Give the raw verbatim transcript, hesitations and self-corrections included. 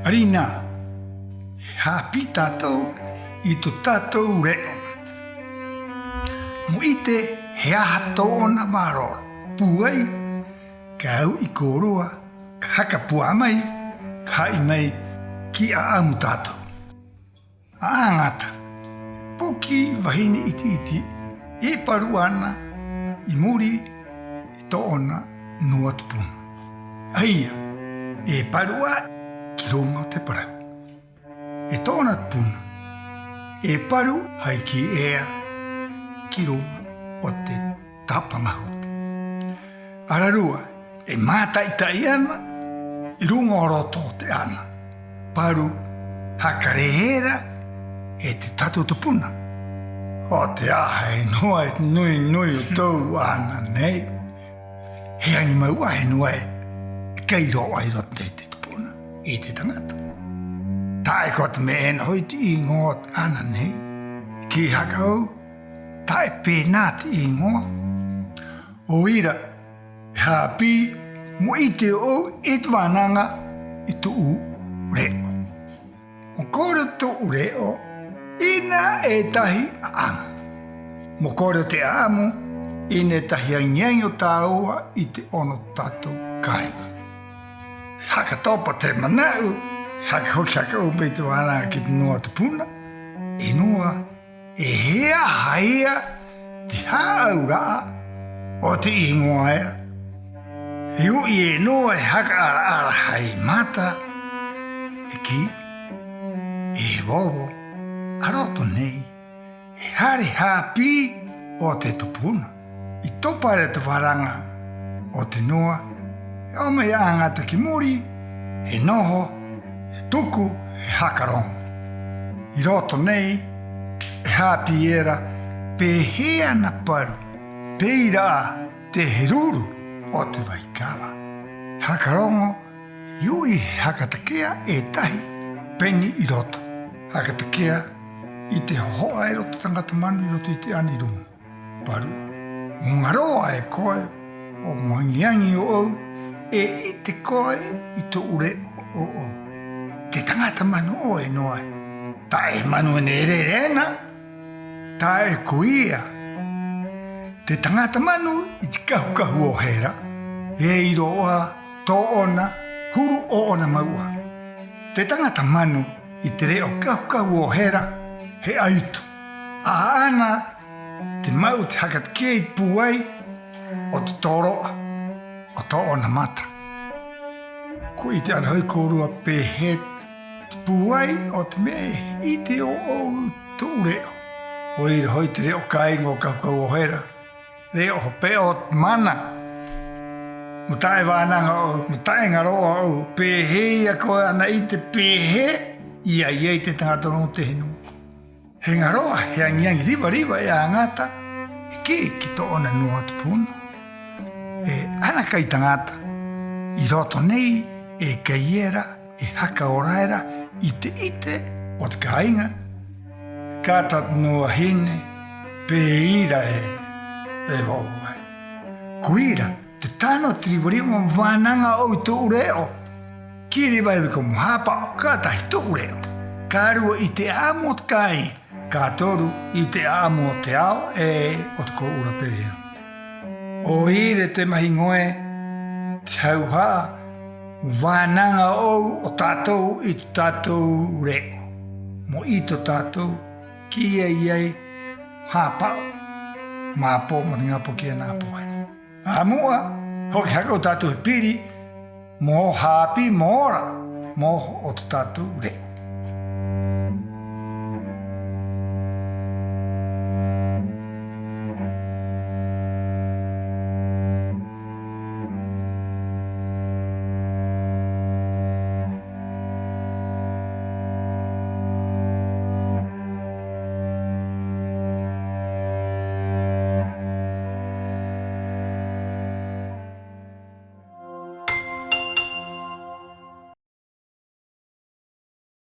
'Arīnā, he hāpī tātou i tō tātou re'o mo 'ite he aha tō'ona vārua pūai, ka u'i kōrua, ka haka pua'a mai, ka ha'i mai ki 'a'amu tātou. 'Ā'aŋata, he poki vahine 'iti-'iti e paru 'ana 'i muri i tō'ona nua tupuna. A ia, e paru 'ā ki ruŋa o te parau. E tō'ona tupuna, e paru hai kī'ea ki ruŋa o te tapa mahute. Ararua, e māta'i-ta'i 'ana 'i ruŋa o roto o te 'ana. Paru haka rē era e te tātou tupuna. Ko te aha e nua e nui-nui o tō'u 'ana nei? He aŋi mau 'ā he nua e kai rō 'ā 'i roto nei te tupuna i te taŋata. Ta'e ko te me'e ena ho'i te 'īŋoa o te 'ana nei. Ki haka 'ou, ta'e pēnā te 'īŋoa. 'O ira, he hāpī mo 'ite ō'ou i te vānaŋa i tu'u re'o. Mo kore o tu'u re'o 'ina e tahi 'a'amu. Mo kore o te 'a'amu 'ina e tahi aŋi-aŋi o tāua i te 'ono o te tātou kāiŋa. He haka topa te mana'u, he haka hoki haka 'ou mai te vānaŋa ki te nua tupuna, e nua, ¿'e he aha ia te hā'aura'a o te 'īŋoa era? He u'i e nua, he haka 'ara-'ara hai mata, he kī: E vovo, a roto nei he hare hāpī o te tupuna. I topa era te vānaŋa o te nua, he 'ō mai 'ā'aŋata ki muri, he noho, he tuku, he haka roŋo. 'I roto nei e hāpī era pē hē ana paru, pē ira 'ā te heruru o te vaikava. He haka roŋo, he u'i, he haka take'a e tahi peni 'i roto. He haka take'a i te hoho'a era o te taŋata manu 'i roto i te 'ana 'i ruŋa. Paru, mo ŋaro'a e koe, 'o mo aŋi-aŋi ō'ou, e 'ite koe i tu'u re'o ō'ou. Te taŋata manu 'ō e nua ē. Ta'e he manu ena e rere ena, ta'e ko ia. Te taŋata manu i te kahu-kahu o Hera, e ai rō 'ā tō'ona huru ō'ona mau 'ā. Te taŋata manu i te re'o kahu-kahu o Hera, he 'aito. 'Ā'ana te ma'u te haka take'a i te pūai o te tōro'a o tō'ona mata. Ko 'ite 'ana ho'i kōrua pē hē te pūai o te me'e he 'ite ō'ou i tu'u re'o. 'O ira ho'i te re'o kāiŋa o kahu-kahu o Hera, re'o hope'a o te mana. Mo ta'e vānaŋa ō'ou, mo ta'e ŋaro'a ō'ou, pē hē ia koe ana 'ite pē hē i ai ai te taŋata roŋo te henua. He ŋaro'a, he aŋi-aŋi riva-riva e 'ā'aŋata, he kī ki tō'ona nua tupuna: E ana kai taŋata, 'i roto nei e kai era, e haka ora era i te 'ite o te kāiŋa. Ka tata nua vahine, pē ira ē, e vovo ē. Ko ira te tano, te riva-riva mo vānaŋa ō'ou i tu'u re'o. Kī riva-riva koe mo hāpa'o, ka tahi tu'u re'o. Ka rua, i te 'a'amu o te kāiŋa. Ka toru, i te 'a'amu o te ao 'e o te kō'ura terē. 'O ira e te mahiŋo ē, te hauha'a, mo vānaŋa ō'ou, o tātou i tō tātou re'o. Mo 'ite o tātou kī ai ai, hāpa'o, māpō mo te ŋā poki ena 'āpō ai. A mu'a, hoki haka 'ou tātou he piri mo hāpī, mo ora, mo oho o tō tātou re'o.